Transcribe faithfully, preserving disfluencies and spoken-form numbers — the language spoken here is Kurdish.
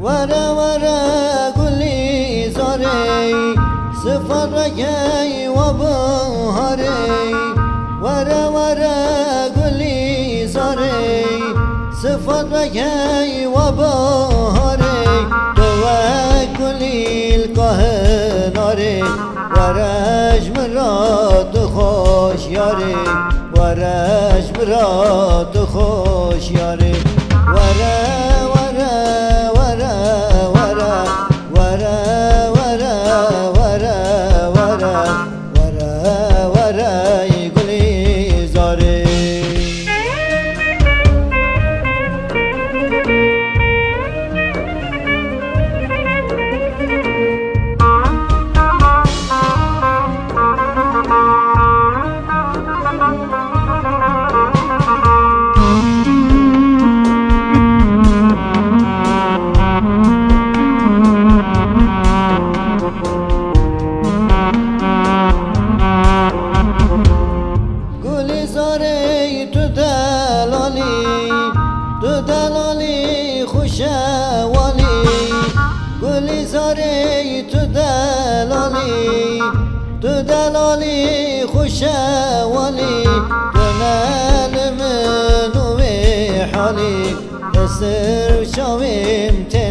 Were were gulîzarê, sifat rekey we biharê. Were were gulîzarê, sifat rekey we biharê. Tu wek gulî li kahinarê, were ji min ra tu xweş yarê. Were ji min ra tu xweş yarê. Were, were, were, were. Were, were, were, were. Were, were, ey gulîzarê. Gulîzarê tu delalî, tu delalî xweşewalî. Gulîzarê tu delalî, tu delalî xweşewalî. Tu ne li min û wê halî, li ser çavên tê